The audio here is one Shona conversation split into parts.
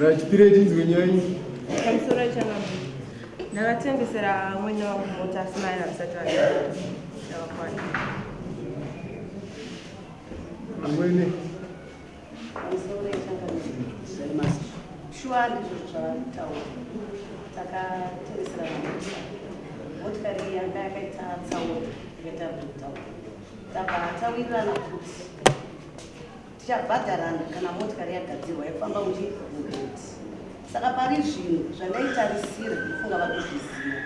Rachipire tinzwe nyaya iyi. Pamusoro changamire. Ndakatengesera amwene wangu mota asi mai havasati vavakwana. Amwene. Pamusoro changamire. Shuwa ndizvo zvavataura. Takatengesera mota. Motikari yanga yakaita tsaona, yakaita breakdown. Tabva tawirirana kuti Tichabhadharana kana motikari yagadzirwa yofamba muchi muroad. Saka pari zvino zvandaitarisira ndofunga vakuzviziva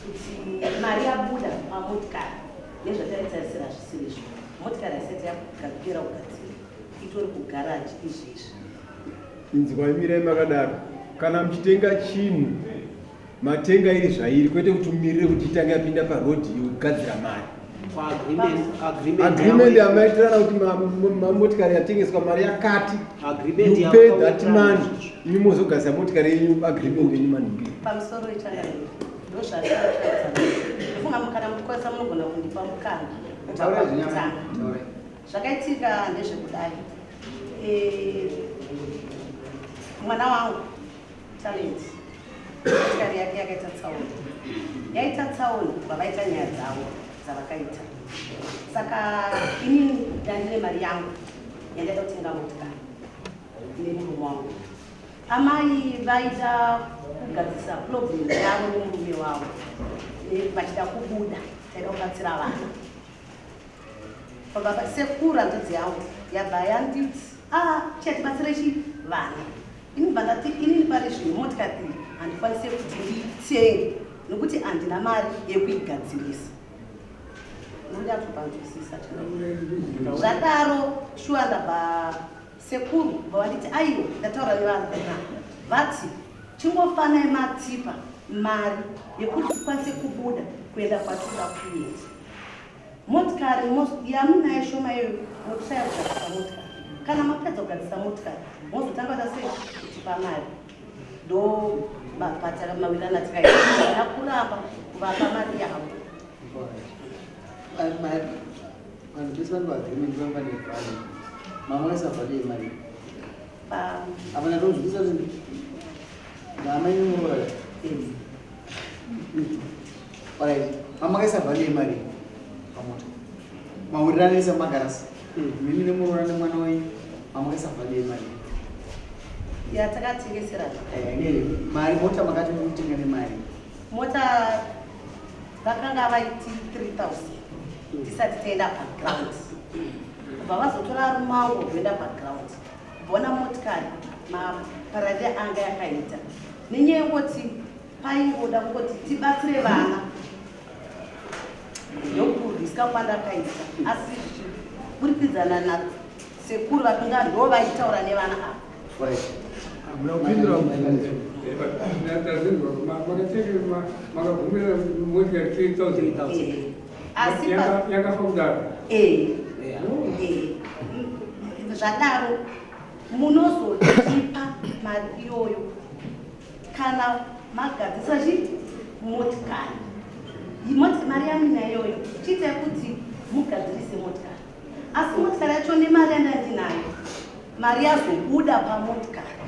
kuti mari yabuda pamotikari nezvataitarisira hazvisiri izvo. Motikari haisati yapera kugadzirwa itori kugaraji izvezvi. Inzwai mirai makadaro kana muchitenga chinhu Matenga iri zvairi kwete kuti umirire kuti itange yapinda paroad yogadzira mari. Agreement yamaitirana kuti motikari yatengeswa mari yakati. You pay that money. Imi mozogadzira motikari yenyu agreement yenyu manhingi. Pamusoro ichangamire. Ndozvazvinotaridza. Funga kana muchikwanisa munogona kundipa mukana. Taurai zvinyama. Taurai. Zvakaitika ndezvekudai. Eh, mwana wangu Talent motikari yake yakaita tsaona yaita tsaona vavaita nyaya dzavo dzavakaita saka inini ndandine mari yangu yandaida kutenga motikari nemurume wangu amai vaida kugadzisa problem yavo nemurume wavo vachida kubuda taida kubatsira vana Baba sekuru hanzvadzi yangu yabva yanditi ah chatibatsira chi vana ini bva ndati inini pari zvino motikari iyi handikwanise kuti ndiitenge nokuti handina mari yekuigadzirisa nonyatsopanzwisisa zvadaro shuwa ndabva sekuru bva vanditi aiwa ndataura nevanhu vati chingofanai matipa mari yekuti tikwanise kubuda kuenda kwatinoda kuenda Motikari yamunayo shoma iyoyo motraya kugadzisa motikari. Kana mapedza kugadzisa motikari mozotanga kuita sei kutipa mari. Ndo mapataka mawirirana atikaita. Ndakuramba kuvapa mari yavo. Vanhu vese vari paagreement vanga vane value. Mama vaisa value yemari. Apa ndatonzwisisa kuti ndamai nemuroora. Alright. Mama kaisa value yemari pamota. Mawirirana ese magarasi. Mimi nemuroora nemwana wenyu. Mama kaisa value yemari. Yatakatengesera. Eh, ne mari mota makati mutenga nemari. Mota vakanga vaiti 3000 tisati taenda paground. Kubva vazotora rumango rwuenda paground. Kubona motikari mapararire anga yakaita. Nenyaya yekuti Paingoda kungoti tibatsire vana ndokuriska kwandakaita asi zvichiburikidzana nasekuru vakanga ndo vaitaura nevana ava. Hamuna kupindura mubvunzo. Makabvumira motikari 3000. Asi yakafa kudaro. Eh. Eh. Zvadaro munozotipa mari iyoyo Kana magadzisa chi motikari mari yamina iyoyo chiitai kuti mugadzirise motikari asi motikari yacho nemari yandandinayo mari yazobuda pamotikari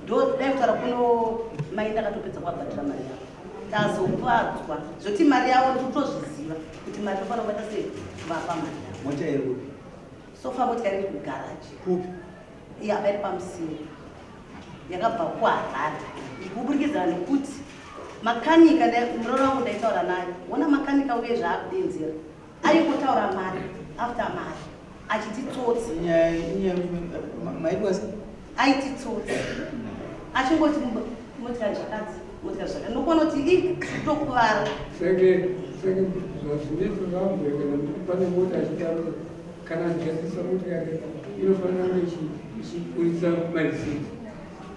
ndo dai kutaura kuno mai ndakatopedza kuabhadhira mari yavo tazopadzwa zvoti mari yavo ndikutozviziva kuti mari tofanira kubaita sei kuvapa mari yavo mota iri kupi sofa motikari iri kugaraji kupi iya iri pamusiwo yakabva kuharare kuburikidza nekuti makanika muroora wangu ndaitaura naye wona makanika uye zvaakudenzera aingotaura mari after mari achiti tsotsi aiti tsotsi achingoti motikari zvakadzi. Motikari zvaka nokuona kuti i tokuvara. Senge senge zvazvinetso zvangu kana pane mota achitaro kana achigadzirisa motikari inofanira kunge ichiburitsa marisiti.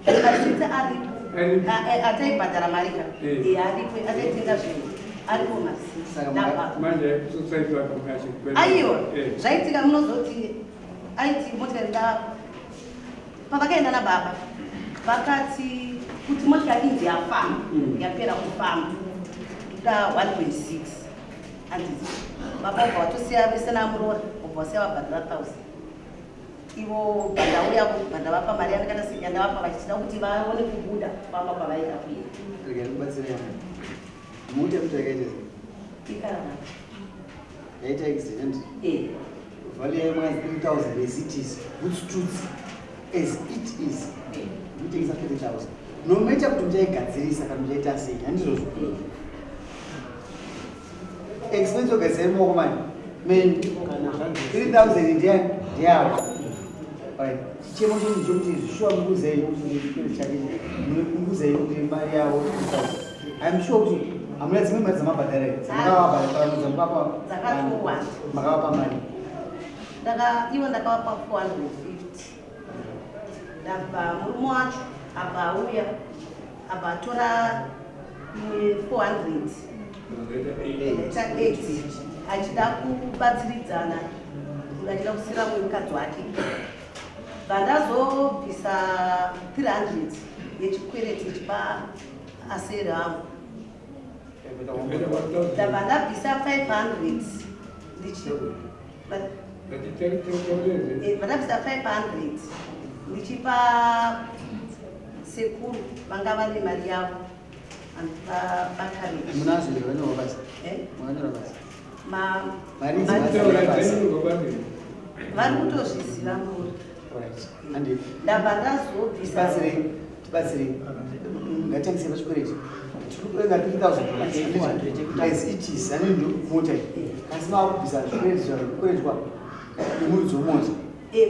Marisiti aripo. Ataibhadhara mari ka. Aripo ataitenga zvinhu. Aripo marisiti. Manje society vakamukashe. Aiwa zvaitika munozoti aiti motikari nda pavakaenda nababa vakati kuti motikari inzi yafamba yapera kufamba da 1.6 handiti baba vabva vatosiya vese namuroora vabva vasiya vabhadhara 1000 ivo bandauya bandavapa mari yandakata yandavapa vachida kuti vaone kubuda famba kwavaida kuenda. Rega ndikubatsire yana. Mota yekuti yakaita sei? Ikarana. Yaita accident. Eh. Value yayo mwazi 3000 as it is. Which truth as it is. Kutengesa 3000. No matter kuti muchaigadzirisa kana muchaita sei, handizvozvo. Expense yogadzira mumaoko mani. Men 3000 ndiyani? Ndiyavo. Right. Chichemo chenyu chekuti zvishuwa mukuzei kuti chikoro chake mukuzei kuti mari yavo 3000. I'm sure kuti hamuna dzimwe mari dzamabhadhara here dzamakavabhadhara pano dzamukapa Dzakatowanda. makavapa mari. Ivo ndakavapa 450. Ndabva murume wacho abva auya abva atora imwe 400 cha 8 achida kubatsiridzana achida kusira mukadzi wake. Bandazobvisa 300 yechikwereti chipa aseri angu. Ndabva ndabvisa 500 ndichi vandabvisa 500 ndichipa sekuru vanga vane mari yavo vakarei. Munazo here vanyorwa basa? Eh? Makanyora basa? Mari idzi basa. Vari kutozviziva muri. Alright. Handi. Ndabva ndazobvisa. Tibatsirei. Tibatsirei. Ngatitangise pachikwereti. Tikutenga $3000 as it is. Ani ndo mota iyi. Kasi makubvisa zvikwereti zvakweretwa nemuridzi wemota.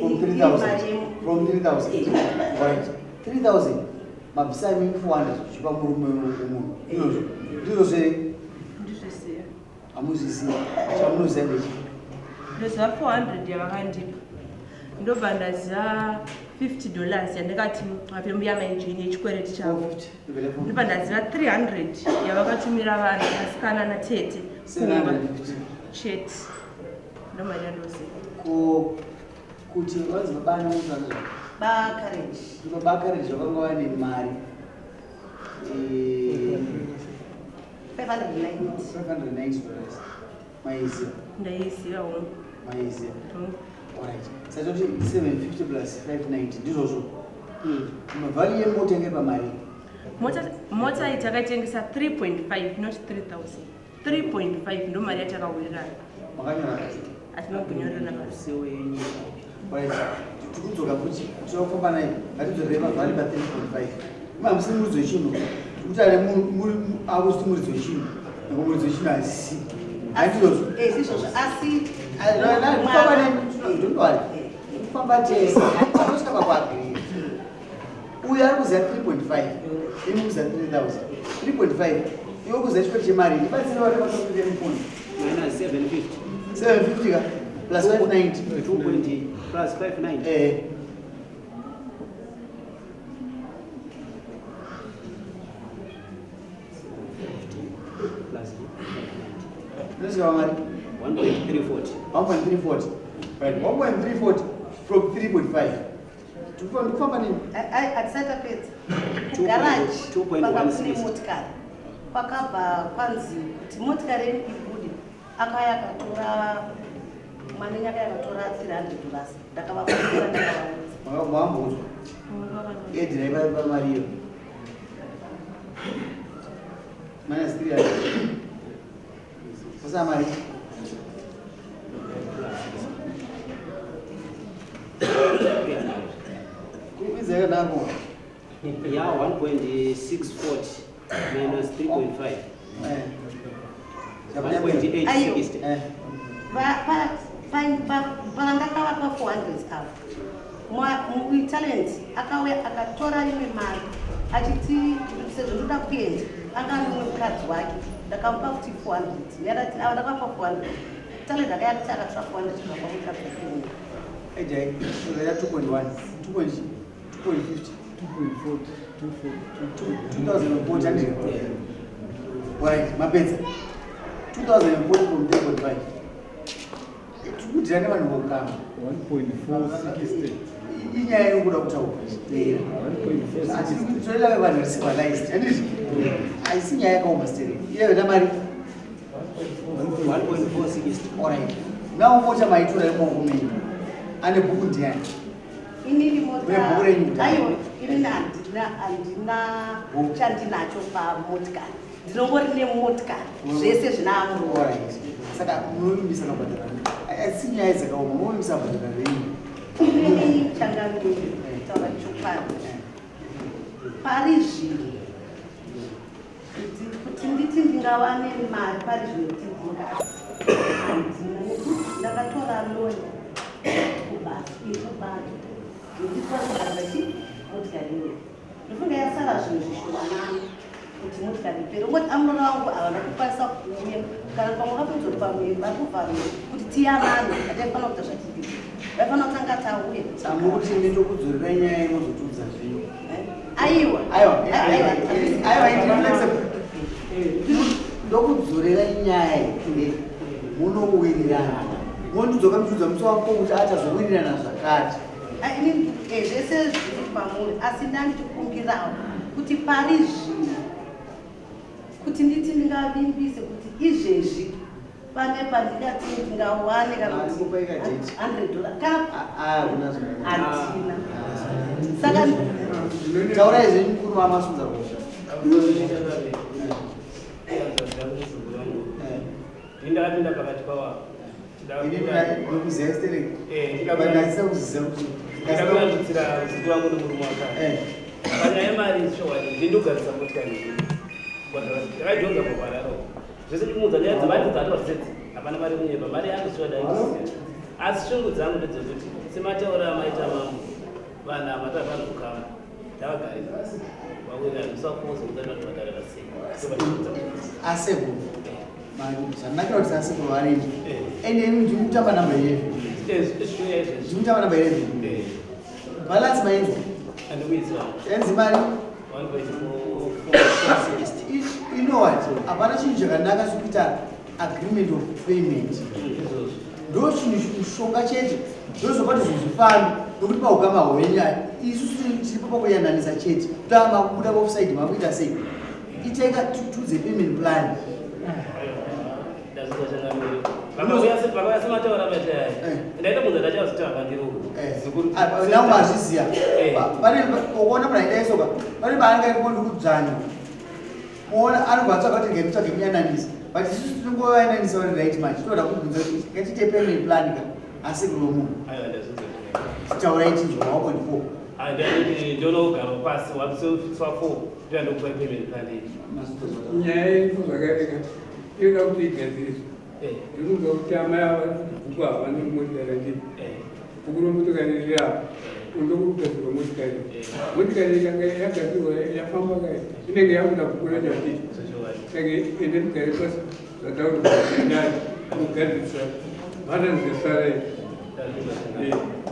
From 3000. From 3000. Right. 3000. Mabvisa imi 400 zvichipa murume wemunhu. Ndizvozvo. Ndizvozvo here? Ndizvisiya. Hamuzvizivi. Chamunoziva ndechi. Ndoziva 400 yavakandipa. Ndobva ndaziva $50 yandakati vape mbuya maijini yechikwereti chavo. Ndobva ndaziva 300 yavakatumira vanhu vasikana natete kumba. 750. Chete. Ndomari yandoziva. Ko kuti vanzi babana mutana Bakareji. Baba Courage vakanga vane mari. 590. $590. Maiziva. Ndaiziva hongu. Maiziva. Hongu. Alright. Saka toti 750 plus 590 ndizvozvo. Value yemota inge pamari. Mota iyi takaitengesa 3.5 not 3000. 3.5 ndo mari yatakawirirana. Makanyora pasi. Hatina kunyorerana pasi. Alright. Tikudzoka kuti tinoda kufamba naye ngatidzorere pavalue pa 3.5. Ima hamusiri muridzi wechinhu. Tikuti ale avo si muridzi wechinhu. Nekuti muridzi wechinhu hasisi. Handizvozvo. Ndizvozvo asi Kufamba neni, don't worry. Kufamba tese. Tinosvika pakuagree. Uyu ari kuziva 3.5, imi kuziva 3000. 3.5, iwe kuziva chikwereti chemari. Ndibatsire vari pakapinda mufoni. Minus 750. 750 ka plus 590. 2 point plus 590. Plus 590. Inosvika pamari? 1.340. 1.340. Right, 1.340 from 3.5. Ndikufamba nini? Hatisati tapedza. Kugaraji Two point kwanga one kune six. motikari. Kwakabva kwanzi kuti motikari yedu ibude. Akauya akatora mwana akauya akatora $300. Ndakavafonera ndakavaudza. Mwamboudzwa. Edhirai pamari iyo. Minus 300. Sasa mari. Kukwidza yakanaka. Yeah, 1.640 minus 3.5. 1.860. Pandakavapa 400 avo muitalent akauya akatora imwe mari Achiti sezvo ndoda kuenda, anga ane umwe mukadzi wake, ndakamupa futi 400. Yadati ava ndakapa 400. Talent akaya kuti akatora 400 zvakabva mukadzi wake umwe. Ejai, ya 2.1, 2.50, 2.40, 2040 handiti? Alright, mapedza. 2040 from 3.5. Tikudyira nevanhu vokama. 1.460. Inyaya inokuda kutaura. 1.460. Toida vanhu vari civilized. Handiti? Haisi nyaya yakaoma stereki. Iye wena mari. 1.460. Alright. Now mota maitora imomo menyu. Ane bhuku ndiani? Inini mota Uye bhuku renyu kudhara. Aiwa, inini handina Bhuku. chandinacho pamotikari. Ndinongori nemotikari, zvese zvinaamuro. Alright. Saka munovimbisa kubhadhara. Haisi nyaya dzakaoma, munovimbisa kubhadhara renyu. Inini changamire, kutaura chokwadi, pari zvino kuti nditi ndingawane mari pari zvino kuti ndingasi handina, nekuti ndakatora loan kubasa iri kubato yekuti chi motikari iyoyo. Ndofunga yasara zvinhu zvishomanana kuti motikari ipere. Ungoti amurora wangu havana kukwanisa kuuya, kana pamwe vakunzoti pamwe vari kuvharwa kuti tiyanane. Hataifanira kuita zvatiri, vaifanira kutanga tauya. Saka mukuti imi ndokudzorera nyaya inozotiudza zvenyu. Aiwa. Aiwa, aiwa, aiwa, iri flexible. Ndokudzorera nyaya iyi, munowirirana. Mondidzoka muchiudza musi wako kuti achazowirirana zvakati. Ini zvese zviri pamuri, asi ndandichikumbirawo kuti pari zvino kuti nditi ndingavimbise kuti izvezvi pane pandingati ndingawane kana Ah, kuti ndikupa ika date. $100 kana Ah, hakuna zvakadaro. Handina. Saka Taurai zvenyu, mukuru wamasunza kuita. Ndakapinda pakati pawavo. Ini ndinokuziva stereki. But ndasisa kuziva kuti Ndakakuyandutsira muzukuru wangu nemurume wake. Panyaya yemari, chokwadi ndindogarisa motikari, ndakaidhonza mugwararo zvese, ndikumuudza nyaya dzemari dzatwa dzedzi. Hapana mari kunyepa, mari yangu chokwadi aindisiya, asi shungu dzangu ndedzekuti semataura amaita mamwe vanhu ava tava kukama tavagarisa vawirana musakuzoudza vanhu vagarira sei. Asekuru. Zvanakira kuti asekuru varimo. Ende imi ndikutamba namba 11. Ndikutamba namba 11. Balance mainzwa. Andikuiziva. Enzi mari. 1.460. You know what? Hapana chinhu chakanaka sekuita agreement of payment. Ndo chinhu mushonga chete. Ndozopati zvinhu zvifambe nokuti paukama hwenyu isusu tiripo pakuyananisa chete. Kutanga makubuda offside makuita sei? Itenga tudze payment plan. Vakauya semataura maita, ndaita munhu ndachazita vandiro. Now mazviziya. Pane ukaona munhu aida isoka, pane paanenge ari kundi kudzvanya. Muona anobva atsvaga kuti nganditsvage muyananisi. But isusu tinongovayananisa vari right manje. Tinoda kubvunza kuti ngatiite payment plan ka asi kuno munhu. Aiwa, ndazvinzwa. Taurai chinzwa 1.4. Ndonogara pasi wa 4 ndoyandokupa payment plan iyi. Nyaya iripo zvakareka inoda kuti igadziriswe. Ndinokunzwa kuti amai ava bhuku havana motikari, ndii bhuku romotikari riri apa, ndokugadzirwa motikari. Motikari ikanga yagadzirwa yafamba kai, inenge yakuda bhuku racho hatii. Saka ende mugare pasi zvataurwa ndani kugadzirisa balance yasara iyi.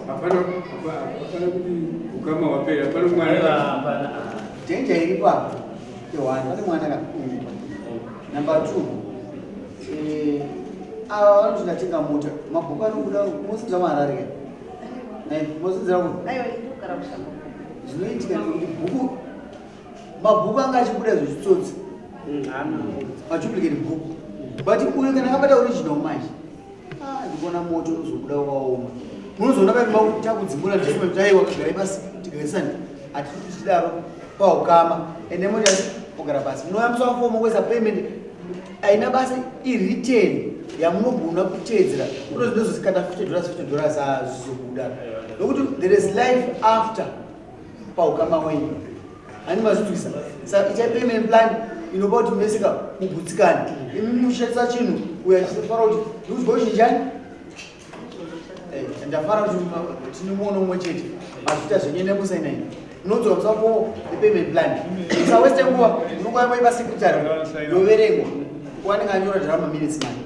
Hapana, hapana kuti ukama hwapera, hapana mwana. Danger iripo apa. One, pane mwana ka. Number two. Ava vanoti ndatenga mota. Mabhuku anobuda mosinza muHarare ka. Mosinzira ku. Aiwa, ndinogara kushango. Zvinoitika ndekuti bhuku mabhuku anga achibuda zvechitsotsi, maduplicate bhuku, but uyu kana akabata original manje, ah, ndikuona moto unozobuda wakaoma. Munozoona pai takudzimura ndisaiwa kagarai pasi tigarisani, hatisi tichidaro paukama. Ende moti ogara pasi, munouya musi wafomo kuisa payment haina basa, iwritten yamunogona kuteedzera. Unozindozozikata $50, $50 azvizobuda nokuti there is life after paukama wenyu. Hani mazvinzwisa? Saka itai payment plan inopa kuti mesika mugutsikane. Imi mushandisa chinhu, uyo achifara kuti ndikuzwa uchinjani. Ndafara kuti tine muono umwe chete. Mazvita zvenyu, nemusainai. Unodzoka musi wa4 nepayment plan. Usaweste nguva, unongouya moipa secretary yoverengwa. Wanenge anyora drama minutes mani.